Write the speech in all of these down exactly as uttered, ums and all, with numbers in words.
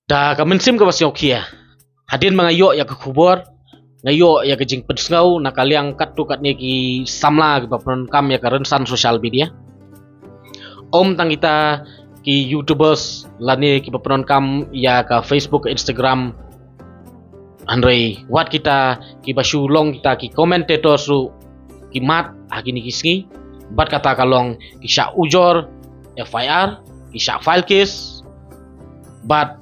Da ka mynsiem kaba sngewkhia, hadien ba nga ïoh ïa ka khubor, nga ïoh ïa ka jingpynsngew na ka liang katto katne ki samla kiba pyndonkam ïa ka rynsan social media. Ym tang kita ki YouTubers lane kiba pyndonkam ïa ka Facebook, ka Instagram, hynrei wat kita kiba shu long kita ki commentators ruh ki mad ha kine ki sngi. Bad kata ka long ki shah ujor F I R, ki shah file case. Bad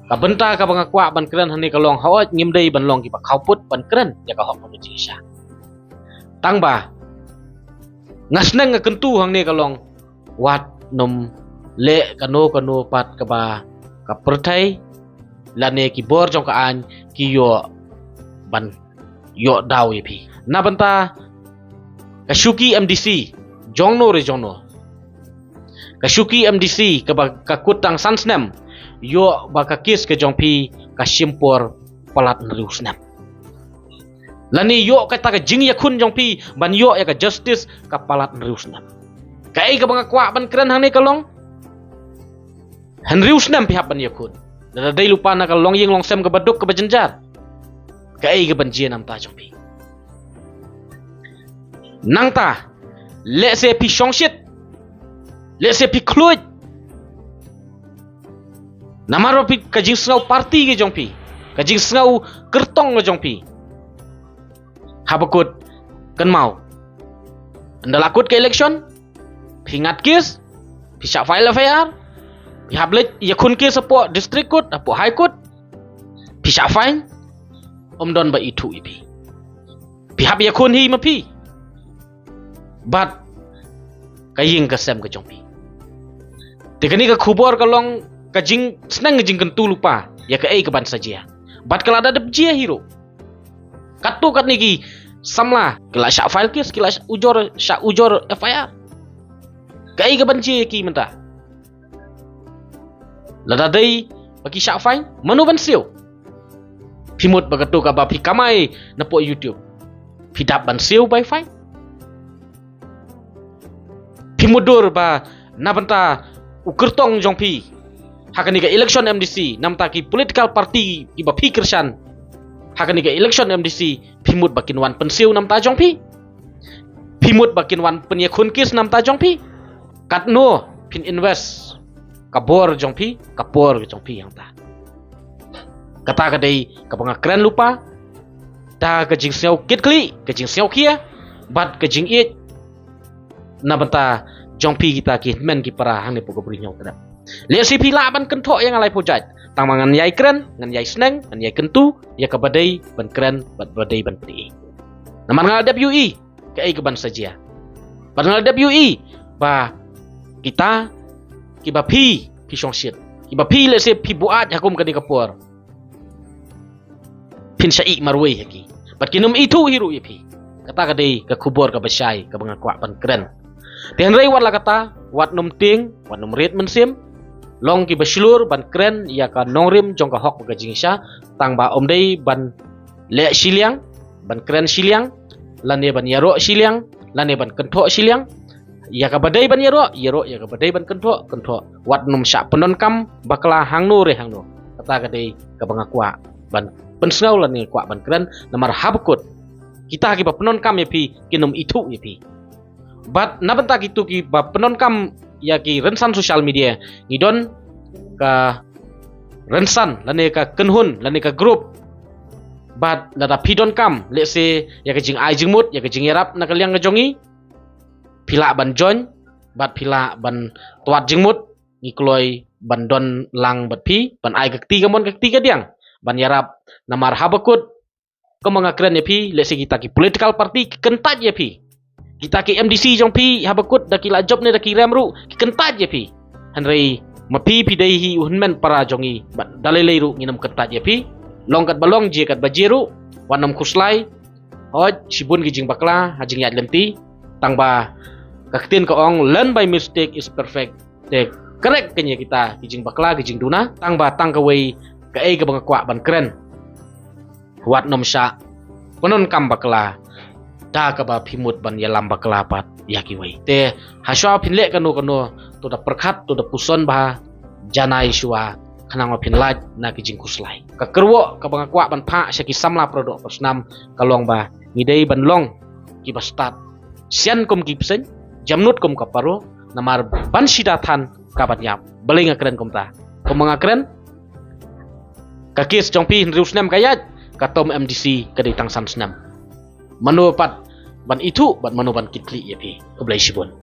ka bynta kaba nga kwah ban kren hangne ka long, hooid, ngim dei ban long kiba khawpud ban kren ïa ka hok ka jingshisha. Tang ba nga sneng nga kyntu hangne ka long, wat nym leh kano kano pat kaba ka pyrthei lane ki bor jong ka aiñ ki ïoh ban ïoh daw ïa phi. Na bynta ka shuki M D C jongno re jongno, ka shuki M D C kaba ka kut tang san snem, ïoh ba ka kes ka jong phi ka shim por palat hynriew snem. Lane ïoh kata ka jingïakhun jong phi ban ïoh ïa ka justice ka palat hynriew snem. Kaei kaba nga kwah ban kren hangne ka long, hynriew snem phi hap ban ïakhun. Lada dei lypa na ka longïing longsem kaba duk kaba jynjar, kaei kaban jia na bynta jong phi? Nangta, lehse phi shongshit, lehse phi khluid, namar ba phi, ka jingsngew party ka jong phi, ka jingsngew kyrtong ka jong phi, haba kut, kynmaw, ynda la kut ka election, phi ngat kes, phi shah file F I R, phi hap leit ïakhun kes hapoh District Court, hapoh High Court, phi shah fine, ym don ba ithuh ïa phi. Phi hap ïakhun hi ma phi bad ka ïing ka sem ka jong phi. Te kane ka khubor ka long ka jingsneng, ka jingkyntu lypa ïa kaei kaban sa jia. Bad ka la da dep jia hi ruh. Katto katne ki samla ki la shah file case, ki la shah ujor, shah ujor F I R. Kaei kaban jia ïa ki mynta? Lada dei ba ki shah fine, mano ban siew? Phi mut ba katto kaba phi kamai napoh YouTube, phi dap ban siew bai fine? Phi mutdur ba na bynta u kyrtong jong phi ha kane ka election M D C, na bynta ki political party kiba phi kyrshan ha kane ka election M D C, phi mut ba kin wan pynsiew na bynta jong phi? Phi mut ba kin wan pynïakhun kes na bynta jong phi? Katno phin invest ka bor jong phi, ka por jong phi hangta? Kata ka dei kaba nga kren lypa da ka jingsngew kitkhlieh, ka jingsngewkhia bad ka jingïeit na bynta jong phi kita ki hynmen ki para hangne hapoh ka Bri Hynñiewtrep. Lehse phi lah ban kynthoh ïa nga laiphew jait, tang ba ngan ïai kren, ngan ïai sneng, ngan ïai kyntu ïa kaba dei ban kren bad ba dei ban pyni. Namar nga la dep ïohi kaei kaban sa jia. Bad nga la dep ïohi ba kita kiba phi, phi shongshit, kiba phi lehse phi buaid ha kum kane ka por, phin shah ïeh marwei ha ki bad kin ym ithuh hi ruh ïa phi. Kata ka dei ka khubor kaba shai kaba nga kwah ban kren. Te hynrei wat la kata, wat nym tieng, wat nym rit mynsiem, long kiba shlur ban kren ïa ka nongrim jong ka hok bad ka jingshisha, tang ba ym dei ban leh shiliang, ban kren shiliang, lane ban ïaroh shiliang, lane ban kynthoh shiliang. Ïa kaba dei ban ïaroh, ïaroh, ïa kaba dei ban kynthoh, kynthoh. Wat nym shah pyndonkam bakla hangno re hangno. Kata ka dei kaba nga kwah ban pynsngew lane nga kwah ban kren, namar haba kut kita kiba pyndonkam ïa phi kin ym ithuh ïa phi. Bad na bynta kito kiba pyndonkam ïa ki rynsan social media, ngi don ka rynsan lane ka kynhun lane ka group. Bad lada phi donkam, lehse ïa ka jingai jingmut, ïa ka jingïarap na ka liang ka jong ngi, phi lah ban join bad phi lah ban twad jingmut. Ngi kloi ban don lang bad phi, ban ai ka kti kamon ka kti kadiang ban ïarap. Namar haba kut, kumba nga kren ïa phi, lehse kita ki political party ki kyntait ïa phi. Kita ki M D C jong phi haba kut, da ki la jop ne da ki rem ruh, ki kyntait ïa phi. Hynrei ma phi, phi dei hi u hynmen para jong ngi bad da lei lei ruh ngin ym kyntait ïa phi. Long katba long, jia katba jia ruh, wat nym khuslai. Hooid, shibun ki jingbakla ha jingïaid lynti, tang ba ka ktien ka ong, learn by mistake is perfect. Te kren kane kita ki jingbakla, ki jingduna, tang ba tang kawei kaei kaba nga kwah ban kren. Wat nym shah pyndonkam bakla da kaba phi mut ban ïalam bakla pat ïa kiwei. Te hashwa phin leh kano kano, to da pyrkhat, to da puson bha, janai shwa, khnang ba phin lait na ki jingkhuslai. Ka kyrwoh kaba nga kwah ban phah sha ki samla para doh para snam ka long ba ngi dei ban long kiba stad sian kum ki bseiñ, jamnut kum ka paro, namar ban shida than ka ban ïap. Balei nga kren kumta? Kumba nga kren, ka case jong phi hynriew snem ka ïaid, ka term M D C ka dei tang san snem. Mano pat ban ithuh bad mano ban kitkhlieh ïa phi? Khublei shibun.